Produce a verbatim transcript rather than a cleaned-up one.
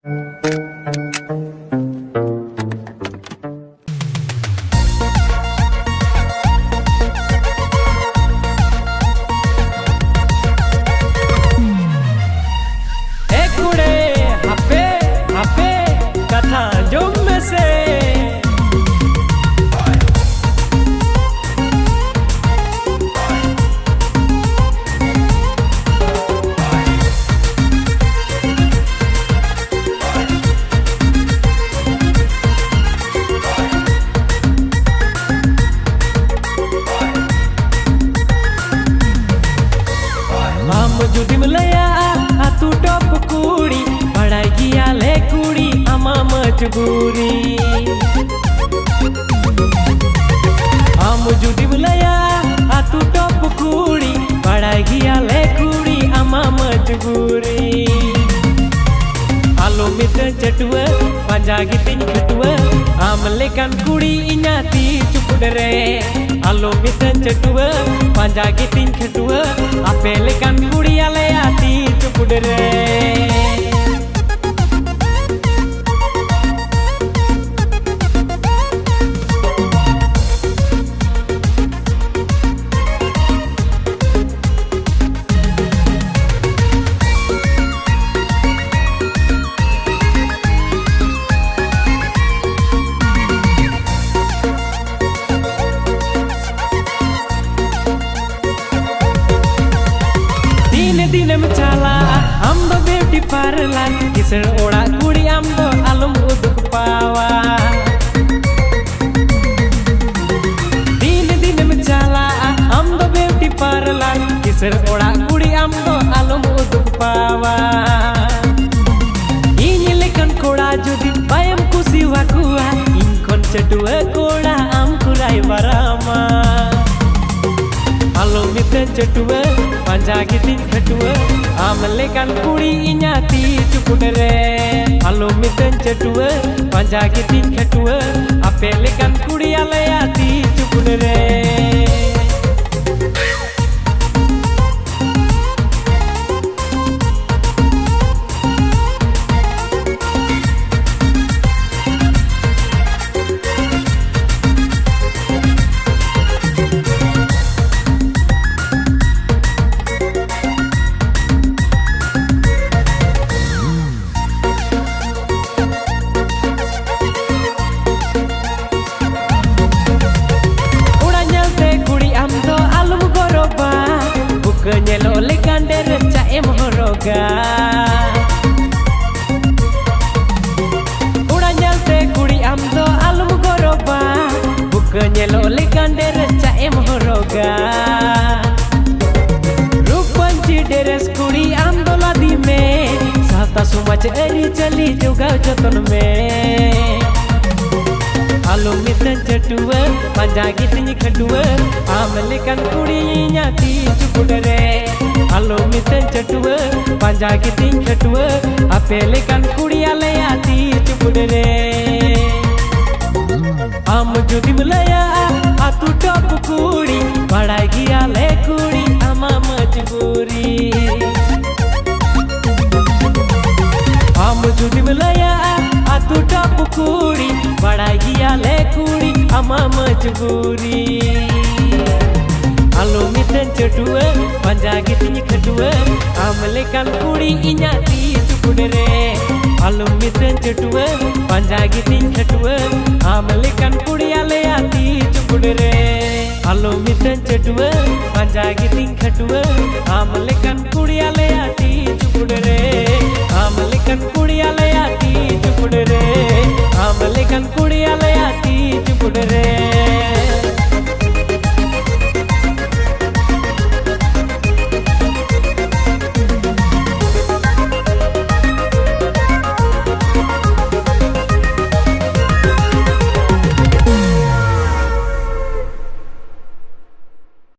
ᱮ ᱠᱩᱲᱮ, ᱦᱟᱯᱮ, ᱦᱟᱯᱮ, ᱠᱟᱛᱷᱟ ᱟᱸᱡᱚᱢ ᱢᱮᱥᱮ᱾ ᱟᱢ ᱡᱩᱫᱤᱢ ᱞᱟᱹᱭᱟ ᱟᱛᱩ ᱴᱚᱯ ᱠᱩᱲᱤ, ᱵᱟᱲᱟᱭ ᱜᱮᱭᱟᱞᱮ ᱠᱩᱲᱤ ᱟᱢᱟᱜ ᱢᱚᱡᱽᱵᱩᱨᱤ᱾ ᱟᱢ ᱡᱩᱫᱤᱢ ᱞᱟᱹᱭᱟ ᱟᱛᱩ ᱴᱚᱯ ᱠᱩᱲᱤ, ᱵᱟᱲᱟᱭ ᱜᱮᱭᱟᱞᱮ ᱠᱩᱲᱤ ᱟᱢᱟᱜ ᱢᱚᱡᱽᱵᱩᱨᱤ᱾ ᱟᱞᱚ ᱢᱤᱛᱟᱹᱧ ᱪᱟᱹᱴᱩᱣᱟᱹ, ᱯᱟᱸᱡᱟ ᱜᱮᱛᱤᱧ ᱠᱷᱟᱹᱴᱩᱣᱟᱹ, ᱟᱢ ᱞᱮᱠᱟᱱ ᱠᱩᱲᱤ ᱤᱧᱟᱹᱜ ᱛᱤ ᱪᱩᱯᱩᱫ ᱨᱮ᱾ ᱟᱞᱚ ᱢᱤᱛᱟᱹᱧ ᱪᱟᱹᱴᱩᱣᱟᱹ, ᱯᱟᱸᱡᱟ ᱜᱮᱛᱤᱧ ᱠᱷᱟᱹᱴᱩᱣᱟᱹ, ᱟᱯᱮ ᱞᱮᱠᱟᱱ ᱠᱩᱲᱤ ᱟᱞᱮᱭᱟᱜ ᱛᱤ ᱪᱩᱯᱩᱫ ᱨᱮ᱾ ᱫᱤᱱ ᱫᱤᱱᱮᱢ ᱪᱟᱞᱟᱜᱼᱟ ᱟᱢ ᱫᱚ ᱵᱤᱭᱩᱴᱤ ᱯᱟᱨᱞᱟᱨ, ᱠᱤᱥᱟᱹᱬ ᱚᱲᱟᱜ ᱠᱩᱲᱤ ᱟᱢ ᱫᱚ ᱟᱞᱚᱢ ᱩᱫᱩᱜ ᱯᱟᱣᱟ᱾ ᱫᱤᱱ ᱫᱤᱱᱮᱢ ᱪᱟᱞᱟᱜᱼᱟ ᱟᱢ ᱫᱚ ᱵᱤᱭᱩᱴᱤ ᱯᱟᱨᱞᱟᱨ, ᱠᱤᱥᱟᱹᱬ ᱚᱲᱟᱜ ᱠᱩᱲᱤ ᱟᱢ ᱫᱚ ᱟᱞᱚᱢ ᱩᱫᱩᱜ ᱯᱟᱣᱟ᱾ ᱤᱧ ᱞᱮᱠᱟᱱ ᱠᱚᱲᱟ ᱡᱩᱫᱤ ᱵᱟᱭᱮᱢ ᱠᱩᱥᱤᱣᱟᱠᱚᱣᱟ, ᱤᱧ ᱠᱷᱚᱱ ᱪᱟᱹᱴᱩᱣᱟᱹ ᱠᱚᱲᱟ ᱟᱢ ᱠᱚ ᱨᱟᱭᱵᱟᱨᱟᱢᱟ᱾ ᱟᱞᱚ ᱢᱤᱛᱟᱹᱧ ᱪᱟᱹᱴᱩᱣᱟᱹ, ᱯᱟᱸᱡᱟ ᱜᱮᱛᱤᱧ ᱠᱷᱟᱹᱴᱩᱣᱟᱹ, ᱟᱢ ᱞᱮᱠᱟᱱ ᱠᱩᱲᱤ ᱤᱧᱟᱹᱜ ᱛᱤ ᱪᱩᱯᱩᱫ ᱨᱮ᱾ ᱟᱞᱚ ᱢᱤᱛᱟᱹᱧ ᱪᱟᱹᱴᱩᱣᱟᱹ, ᱯᱟᱸᱡᱟ ᱜᱮᱛᱤᱧ ᱠᱷᱟᱹᱴᱩᱣᱟᱹ, ᱟᱯᱮ ᱞᱮᱠᱟᱱ ᱠᱩᱲᱤ ᱟᱞᱮᱭᱟᱜ ᱛᱤ ᱪᱩᱯᱩᱫ ᱨᱮ᱾ ᱚᱲᱟᱜ ᱧᱮᱞᱛᱮ ᱠᱩᱲᱤ ᱟᱢ ᱫᱚ ᱟᱞᱚᱢ ᱜᱚᱨᱚᱵᱟ, ᱵᱩᱠᱟᱹ ᱧᱮᱞᱚᱜ ᱞᱮᱠᱟᱱ ᱰᱨᱮᱥ ᱪᱟᱜ ᱮᱢ ᱦᱚᱨᱚᱜᱟ᱾ ᱨᱩᱯ ᱯᱟᱹᱧᱪᱤ ᱰᱨᱮᱥ ᱠᱩᱲᱤ ᱟᱢ ᱫᱚ ᱞᱟᱫᱮ ᱢᱮ, ᱥᱟᱶᱛᱟ ᱥᱚᱢᱟᱡᱽ ᱟᱹᱨᱤᱪᱟᱹᱞᱤ ᱡᱚᱜᱟᱣ ᱡᱚᱛᱚᱱ ᱢᱮ᱾ ᱟᱞᱚᱢ ᱢᱤᱛᱟᱹᱧ ᱪᱷᱟᱹᱴᱩᱣᱟᱹ, ᱯᱟᱸᱡᱟ ᱜᱤᱛᱤᱧ ᱠᱷᱟᱹᱴᱩᱣᱟᱹ, ᱟᱢ ᱞᱮᱠᱟᱱ ᱠᱩᱲᱤ ᱤᱧᱟᱹᱜ ᱛᱤ ᱪᱩᱯᱩᱫ ᱨᱮ᱾ ᱟᱞᱚᱢ ᱢᱤᱛᱟᱹᱧ ᱪᱷᱟᱹᱴᱩᱣᱟᱹ, ᱯᱟᱸᱡᱟ ᱜᱤᱛᱤᱧ ᱠᱷᱟᱹᱴᱩᱣᱟᱹ, ᱟᱯᱮ ᱞᱮᱠᱟᱱ ᱠᱩᱲᱤ ᱟᱞᱮᱭᱟᱜ ᱛᱤ ᱪᱩᱯᱩᱫ ᱨᱮ᱾ ᱟᱢ ᱡᱩᱫᱤᱢ ᱞᱟᱹᱭᱟ ᱟᱛᱩ ᱴᱚᱯ ᱠᱩᱲᱤ, ᱵᱟᱲᱟᱭ ᱜᱮᱭᱟᱞᱮ ᱠᱩᱲᱤ ᱟᱢᱟᱜ ᱢᱚᱡᱽᱵᱩᱨᱤ᱾ ᱟᱢ ᱡᱩᱫᱤᱢ ᱞᱟᱹᱭᱟ ᱟᱛᱩ ᱴᱚᱯ ᱠᱩᱲᱤ, ᱵᱟᱲᱟᱭ ᱜᱮᱭᱟᱞᱮ ᱠᱩᱲᱤ ᱟᱢᱟᱜ ᱢᱚᱡᱽᱵᱩᱨᱤ᱾ ᱟᱞᱚ ᱢᱤᱛᱟᱹᱧ ᱪᱷᱟᱹᱴᱩᱣᱟᱹ, ᱯᱟᱸᱡᱟ ᱜᱤᱛᱤᱧ ᱠᱷᱟᱹᱴᱩᱣᱟᱹ, ᱟᱢ ᱞᱮᱠᱟᱱ ᱠᱩᱲᱤ ᱤᱧᱟᱹᱜ ᱛᱤ ᱪᱩᱯᱩᱫ ᱨᱮ᱾ ᱟᱞᱚ ᱢᱤᱛᱟᱹᱧ ᱪᱷᱟᱹᱴᱩᱣᱟᱹ, ᱯᱟᱸᱡᱟ ᱜᱤᱛᱤᱧ ᱠᱷᱟᱹᱴᱩᱣᱟᱹ, ᱟᱢ ᱞᱮᱠᱟᱱ ᱠᱩᱲᱤ ᱟᱞᱮᱭᱟᱜ ᱛᱤ ᱪᱩᱯᱩᱫ ᱨᱮ᱾ ᱟᱞᱚ ᱢᱤᱛᱟᱹᱧ ᱪᱷᱟᱹᱴᱩᱣᱟᱹ, ᱯᱟᱸᱡᱟ ᱜᱤᱛᱤᱧ ᱠᱷᱟᱹᱴᱩᱣᱟᱹ, ᱟᱢ ᱞᱮᱠᱟᱱ ᱠᱩᱲᱤ ᱟᱞᱮᱭᱟᱜ ᱛᱤ ᱪᱩᱯᱩᱫ ᱨᱮ᱾ ᱟᱢ ᱞᱮᱠᱟᱱ ᱠᱩᱲᱤ ᱟᱞᱮᱭᱟᱜ ᱛᱤ ᱪᱩᱯᱩᱫ ᱨᱮ᱾ ᱟᱢ ᱞᱮᱠᱟᱱ ᱠᱩᱲᱤ ᱟᱞᱮᱭᱟᱜ ᱛᱤ ᱪᱩᱯᱩᱫ ᱨᱮ᱾